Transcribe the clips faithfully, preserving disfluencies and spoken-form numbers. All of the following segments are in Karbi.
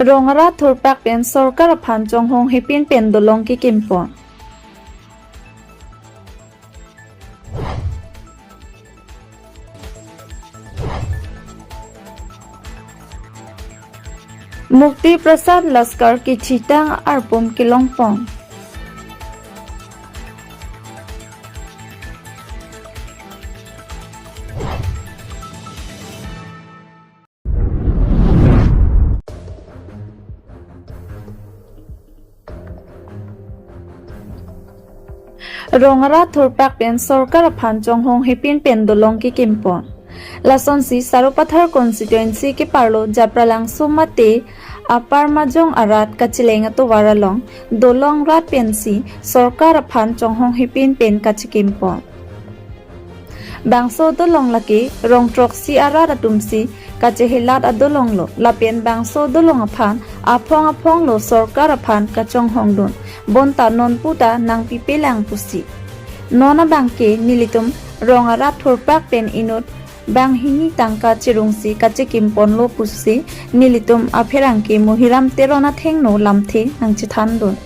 Rong arat thurpak pen sorkar aphan chonghong hepin pen dolong kekim pon. Mukti Prasad Laskar kethitang arpum kelong pon. Rong arat thurpak pen sorkar aphan chonghong hepin pen dolong kekim pon. Lasonsi Sarupathar constituency keparlo Japralangso mate Upper Majong arat kacheleng atovar along dolong rat pensi sorkar aphan chonghong hepin pen kachikim pon. Bangso dolong lake rong throksi arat atumsi kachehelat adolong lo, lapen bangso dolong aphan aphong aphong lo sorkar aphan kachonghong dun, bonta non puta nangpipelang pusi. Non abangke nelitum rong arat thurpak pen inut banghini tangka chirungsi kachikim ponlo pusi nelitum apherangke Muhiram Teron athengno lamthe nangchethan dun.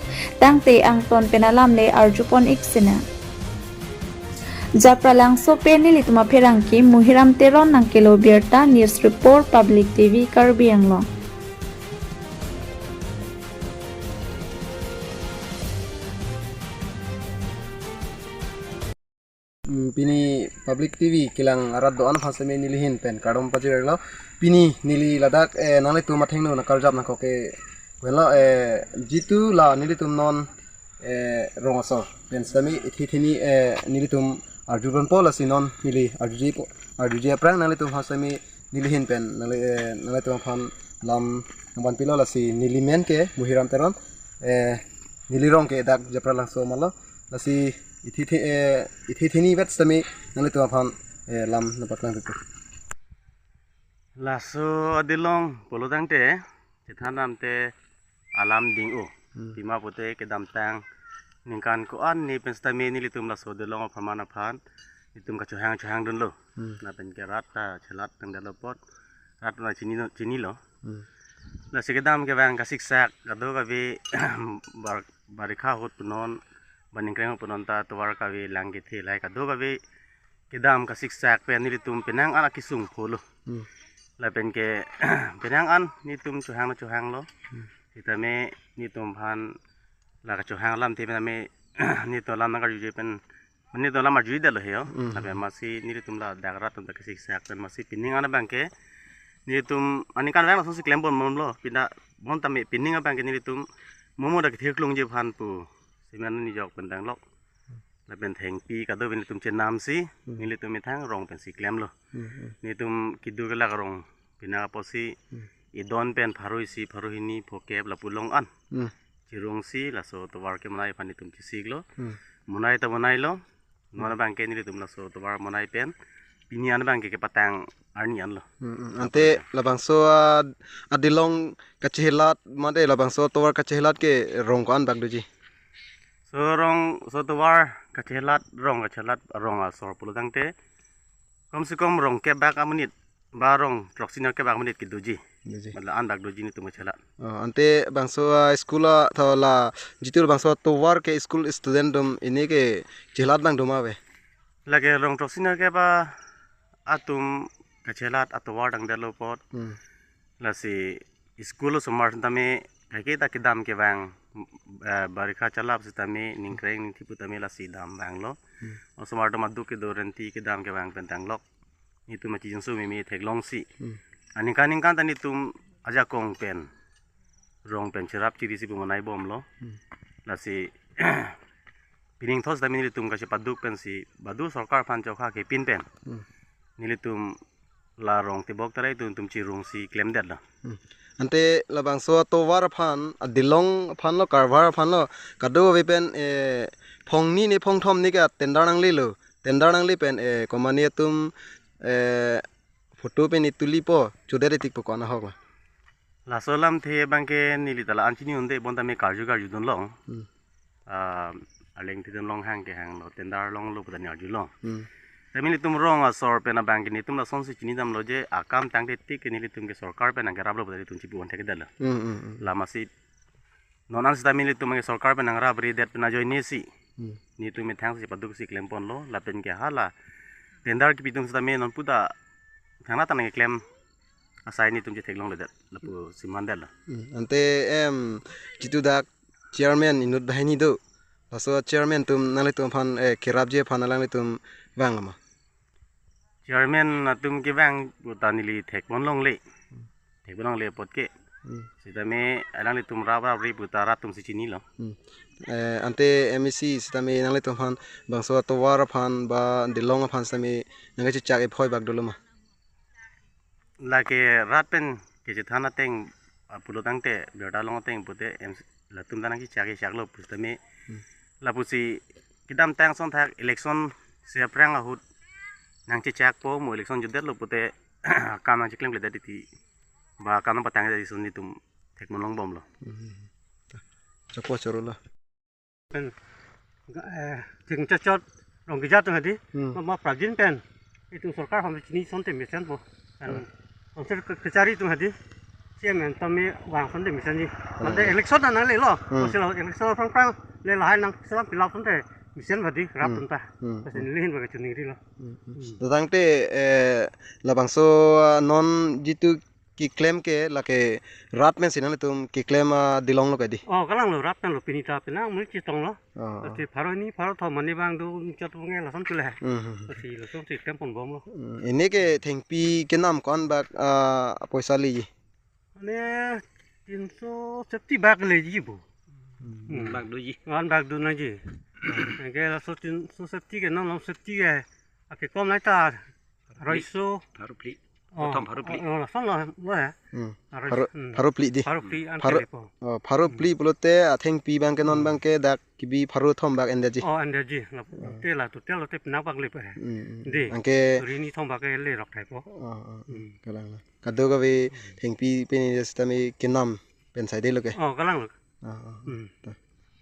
Tangte angton pen alamle arjupon ik sena. Japralangso pen nelitum apherangke Muhiram Teron nangkelo birta, news report Public T V Karbi Anglong. Hmm, pini Public T V kelang arat do-an aphan semi nelihin pen kardom pajirlo. Pini neli ladak, eh, nanglitum athengno nangkarjap nangkok ke, welo, eh, jitu la nelitum non, eh, rong asor pen semi ithi thini, eh, nelitum arju ponpo, lasi non neli arjuji po, arjuji aphrang nanglitum aphan semi nelihin pen nangli, eh, nanglitum aphan lam nangvanpilo, lasi neli men ke Muhiram Teron, eh, neli rong ke dak Japralangso malo, lasi ithi thi, eh, ithi thini vet semi nanglitum aphan, eh, lam nangpaklang tutu. Laso adolong pulo tangte, chethan damte alam ding-o. Hmm. Pima pute kedamtang ningkan ko-an ni pen sitame nelitum laso adolong apharman aphan nelitum kachohang chohang dunlo. Hmm. Lapen ke rat ta chelat tangdetlo apot, rat ta chinilo, chinilo. Hmm. Lasi kedam kevang kasiksak kadokave bar-, barikha ahut punon, ba ningkreng ahut punon ta tovar kave lang kethe lahai kadokave kedam kasiksak pen nelitum penang an akesung pholo. Hmm. Lapen ke penang an nelitum chohang chohanglo. Hmm. Sitame nelitum aphan la kachohang alamthe pename nelitum alam nangkarjuji pen, nelitum alam arjudetlo he yo. Hmm. Lapen masi nelitum ladak rat atum ta kasiksak pen masi pining an abangke nelitum aningkanvang lasonsi klem ponbomlo. Pina bonta me pining abangke nelitum momo dak kethir klungji aphan pu semi neli jok pen tanglok. Lapen thengpi kadokave nelitum chenamsi, hmm, nelitum methang rong pensi klemlo. Hmm, hmm. Nelitum kedo kelak rong pina apotsi, hmm, idon pen pharo isi, pharo hini, phokep lapu along an. Hmm. Chirungsi laso tovar kemonai aphan nelitum chesiklo. Hmm. Monai ta monailo. Hmm. Non abangke nelitum laso tovar monai pen pini an abangke kepatang arni anlo. Hmm, hmm. Ante labangso a, adolong kachehelat mate labangso tovar kachehelat ke rong ko-an bak doji? So rong, so tovar kachehelat, rong kachehelat, rong asor pulo tangte, kom se kom rong kep bak amonit, ba rong throksi nerkep bak amonit kedoji. Doji. Matla an bak doji nelitum kachehelat. Oh, ante bangso, ah, school a, tho la, jitu bangso tovar ke school student atum ini ke chehelat abang do ma ave? Lake rong throksi nerkep atum kachehelat atovar tangdetlo apot. Hmm. Lasi school osomar sitame kaike ta kedam kevang, eh, barikha chalap sitame ningkreng ningthi putame lasi dam vanglo. Hmm. Osomar atum aduk kedo renti kedam kevang pen tanglok. Nelitum achi jingso meme theklongsi. Hmm. Aningkan ningkan ta nelitum ajakong pen rong pen cherap chirisi pu monaibomlo. Hmm. Lasi pining thos tame nelitum kachepaduk pensi badu sorkar aphan chokha kepin pen. Hmm. Nelitum la rong tebok tarai atum, atum chirungsi klemdetlo. Hmm. Ante labangso atovar aphan, adolong aphan lo, karvar aphan lo, kadokave pen, eh, phongni ne phongthom ni ke tender nanglelo. Tender nangle pen, eh, komane atum, eh, photo pen itulipo, chodet etikpo ko-an ahok la? Laso alamthe abangke neli ta la-an chini unde bonta me karju karjudun long. Hmm. Ah, arleng thidun long hang ke hanglo, tender longlo puta ne arjulong. Hmm. Tame nelitum rong asor pen abang ke nelitum lasonsi chinidamlo je akam tangte tik ke nelitum ke sorkar pen nangkeraplo pu ta nelitum chipu-on thekdetlo. Hmm, hmm, hmm. Lamasi non an sitame nelitum ke sorkar pen nangrapri det pen ajoinesi. Hmm. Nelitum methang si paduksi klemponlo lapen ke hala tender kipi atum sitame non puta thangnatta nangkeklem asai nelitum chetheklongledet lapusi mandetlo. Hmm. Ante em jitu dak chairman inut banghini do. Laso chairman atum nanglitum aphan, eh, kerapji aphan alanglitum vanglo ma? Chairman atum kevang pu ta neli thekponlongle. Thekponlongle apot ke. Hmm. Sitame alanglitum raprapri pu ta rat atumsi chinilo. Hmm. Eh, ante M A C sitame nanglitum aphan bangso atovar aphan ba Dilong aphan sitame nangkechechak ephoi bak dolo ma? Lake rat pen kechethan ateng, ah, pulo tangte birta long ateng pute em latum ta nangkechak kechaklo pusitame. Hmm. Lapusi kedamtang asonthak election si aphrang ahut nangchechakpo mo election jutdetlo pute kam nangcheklemkledet titi ba kam nangpatangdet titi ason nelitum thekponlongbomlo. Hmm. Chokpo chorolo. Pen, eh, thing chachot rong kejat atum hadi, Hmm. ma, ma prajin pen itum sorkar aphan chini asonte mesenpo. Pen Hmm. Council ke-, kachari atum hadi, C M N tame vang asonte mesenji. Hmm. Mate election nanglelo. Hmm. Council election aphrang aphrang le lahai nangselam pilap asonte mesen hadi rap Hmm. atum ta. Hmm. Lasi neli ahin bang kachiningrilo. Hmm. Hmm. Tangte, eh, labangso, ah, non jitu keklem ke lake rat pensi nanglitum keklem, ah, Dilonglo kadi? Oh, kalanglo, rat penlo, pini ta penang mui chetonglo. Oh. Lasi pharo hini pharo thom mane bang do chot bang lason chule. Hmm, hmm, hmm. Lasi lasonsi klemponbomlo. Hmm, ini ke thengpi kenam ko-an bak, ah, poisa leji? Mane tinso septi bak leji bo. Hmm. Hmm. Bak doji. An bak do nangji. Ke laso tinso septi ke non long septi ke. Ake kom nai ta. Aroiso. Pharo phli. Oh, Prothom pharo phli. Oh, oh, lason lo, lo ya. Hmm. Arois-, Pharo, hmm. Pharo phli di. Pharo phli an Pharo, kelepo. Oh, pharo Hmm. phli pulote athengpi bang ke non Hmm. bang ke dak kibi pharo thom bak endaji. Oh, endaji. La, Hmm. te la, total lote penap bak lepo. Hmm, hmm. Di. Anke Suri ni thom bak ke lerok thaipo. Oh, oh, Hmm. kalanglo. Kadokave Hmm. thengpi pen sitame kenam pen saidelo ke. Oh, kalanglo. Oh, oh. Hmm. Ta.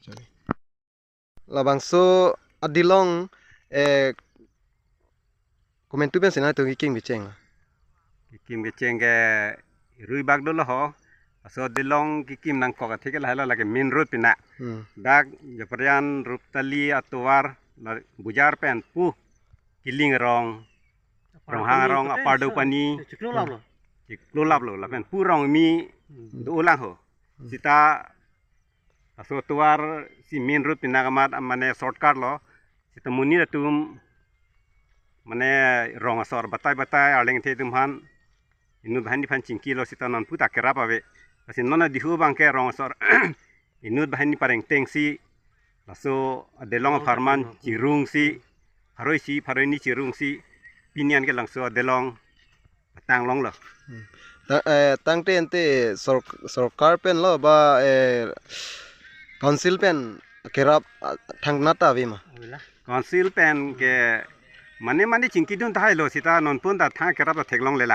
Sorry. Labangso a-Dilong, eh, komantu pensi nanglitum kekim kecheng? Kekim kecheng ke rui bak dolo ho. Laso Dilong kekim nangkok athe ke lahelo lake main road pina. Hmm. Dak Japarian Ruptali atovar la Bujar pen pu Kiling rong, Rong Hang rong, Apar Dopani. Chiklo laplo. Chiklo laplo, lapen pu Rongmi Hmm. do-olang ho. Hmm. Sita laso atovar si main road pina kamat mane shortcut lo. Sita monit atum mane rong asor batai batai arleng the atum aphan inut banghini aphan chingkilo sita non puta kerap ave. Lasi non adihu bang ke rong asor inut banghini parengtengsi laso Dilong Oh, apharman Dilong. chirungsi, pharo isi, pharo hini chirungsi, pini an ke laso Dilong tanglonglo. Hmm. Ta-, eh, tangte ante sor-, sorkar pen lo ba, eh, council pen kerap, ah, thangnat ta ave ma? Avela. Council pen ke mane mane chingkidun tahai lo sita non pun ta thang kerap ta theklonglela.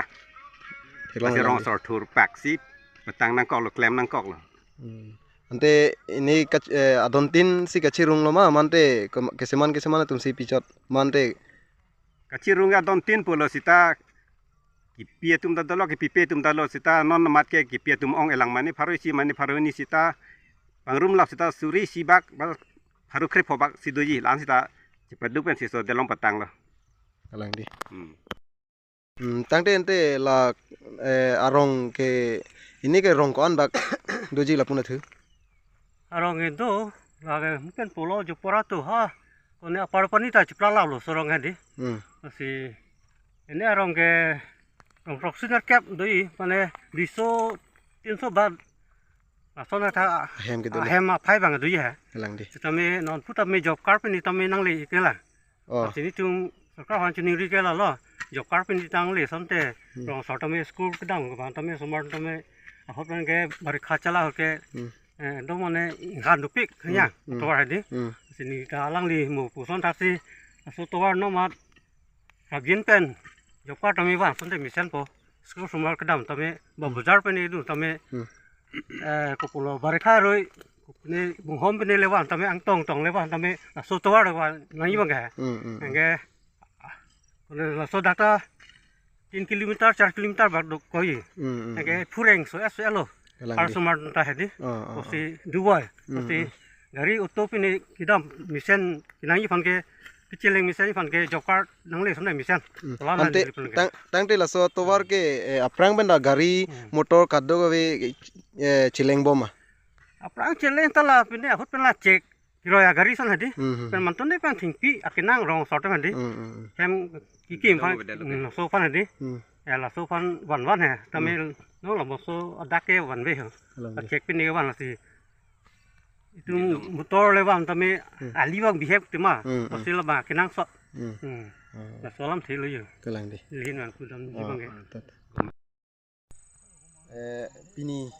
Theklong Lasi lela rong di. asor thurpaksi petang nangkoklo, klem nangkoklo. Hmm. Ante ini kach-, eh, adontin si kachirunglo ma, mante kem-, keseman keseman atum si pichot, mante. Kachirung adontin pulo sita kipi atum ta dolo, kipipe atum ta lo sita non mat ke kipi atum ong-elang mane pharo isi mane pharo hini sita pangrumlap sita suri isi bak ba pharo krepho bak si doji la-an sita chepaduk pensi laso Dilong patanglo. Kalang di. Hmm. Hmm, tangte ante la, eh, arong ke, ini ke rong ko-an bak doji lapu na thu? Arong ke do, lake mungkin pulo Jopora tu ha. Kone Apar Dopani ta chipla laplo laso arong ke di. Hmm. Lasi ini arong ke rong throksi nerkep doji, mane duiso tinso bat lason ta Ahem kedo le. ahem aphai bang doji ha. Kalang di. Sitame non pu tame job card pen tame nangle ikela. Oh. Lasi nelitum sorkar aphan chiningri ke lalo. Job card pen tangle asonte Hmm. rong asor tame school kedam ke bang tame osomar tame ahut pen ke barikha chala ahut ke, Hmm. eh, do mane inghan dopik Hmm. ya Hmm. atovar di. Hmm. Lasi neli ta alangli mo puson thaksi laso atovar non mat prajin pen job card tame bang asonte mesenpo. School osomar kedam tame ba Hmm. bazar pen dun tame, Hmm. eh, kopulo barikha roi, kopine bunghom pen le bang tame angtong tong le bang tame laso atovar le bang nangji bang ke. Hmm, hmm, hmm. Anke, ah, Laso dak ta tin kilometer, char kilometer bak dok koi. Hmm, hmm, Anke hmm. Phureng so es elo. Kalang di. Arsomar ta hedi. Oh, oh, oh. Kosi Dubai. Hmm, Kosi hmm. Gari auto pine kedam mesen kenangji aphan ke, kecheleng mesen aphan ke job card nangle sonai mesen. Hmm. Tola Ante nang dili aphan ke. tang tangte laso tovar ke, eh, aphrang pen ta gari, Hmm. motor kadokave, eh, cheleng bom ma? Aphrang cheleng ta la pine ahut pen la check. Kiroi agari ason hedi. Hmm, hmm. Pen mantu ne pen thengpi akenang rong sort hedi. Hmm, hmm, hmm. Hem kikim Dong aphan, beda lo ke. Hmm, laso aphan hedi. Hmm. Ya laso aphan van van he. Tame Hmm. no lamoso adak ke van ve ho. Kalang di. Check pine ke van lasi. Itum Di dong. Motor le van tame Hmm. ali bang bihek tema. Hmm, hmm. Kosi la bang kenang sot. Hmm. Hmm. Oh. Laso alam thelo yo. Kalang di. Lin van kudam Oh, jibang ke. oh, tot. Eh, pini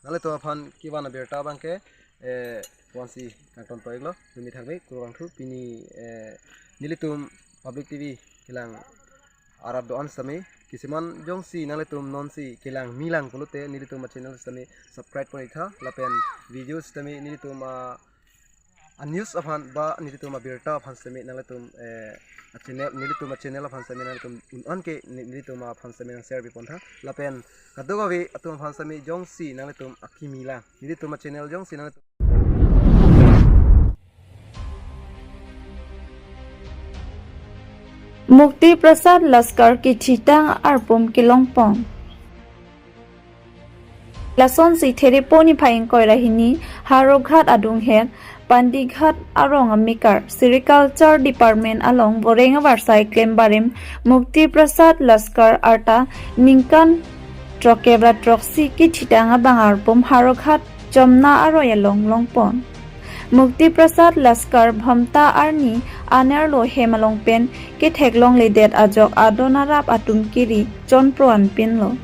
nanglitum aphan kevan abirta abang ke, eh, vansi kangton pon-iklo, tumi thakme kurvangthu pini, eh, nelitum Public T V kelang arat do-an sitame, kisiman jongsi nanglitum nonsi kelang milang pulote nelitum a-channel sitame subscribe pon-iktha, lapen video sitame nelitum a a-news aphan ba nelitum abirta aphan sitame nanglitum, eh, a-channel, nelitum a-channel aphan sitame nanglitum un-an ke ne-, nelitum aphan sitame nang share pipontha. Lapen kadokave atum aphan sitame jongsi nanglitum akimi lang, nelitum a-channel jongsi nanglitum Mukti Prasad Laskar kithitang arpum kelongpon. Lasonsi Therepo niphai ingkoi ra hini Howraghat adunghet Pandighat arong amekar Sericulture Department along voreng avarsai klem barim Mukti Prasad Laskar arta ningkan throkkep ra throksi kithitang abang arpum Howraghat Chomna aroi along longpon. Mukti Prasad Laskar Bhomta arni anerlo hem along pen ketheklongledet ajok adon arap atum kiri chonpro anpinlo.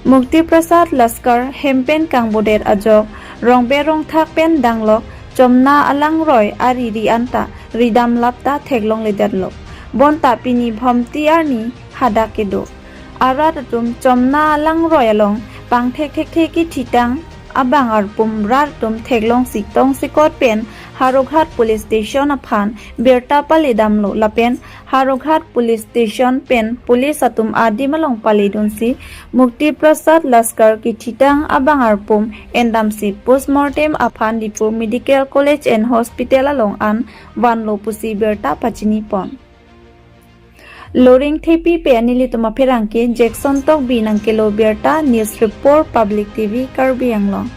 Mukti Prasad Laskar hem pen kangbodet ajok rongbe rongthak pen danglok Chomna alangroi ariri anta ridamlap ta theklongledetlo. Bonta pini Bhomti arni hadak kedo. Arat atum Chomna alangroi along pangthek thekthe kithitang abang arpum rat atum theklongsi tongsekot pen Howraghat Police Station aphan birta paledamlo lapen Howraghat Police Station pen police atum adim along paledunsi Mukti Prasad Laskar kithitang abang arpum endamsi postmortem aphan Diphu Medical College and Hospital along an vanlo pusi birta pachinipon. Loringthepi pen nelitum apherangke Jackson Tokbi nangkelo birta, news report Public T V Karbi Anglong.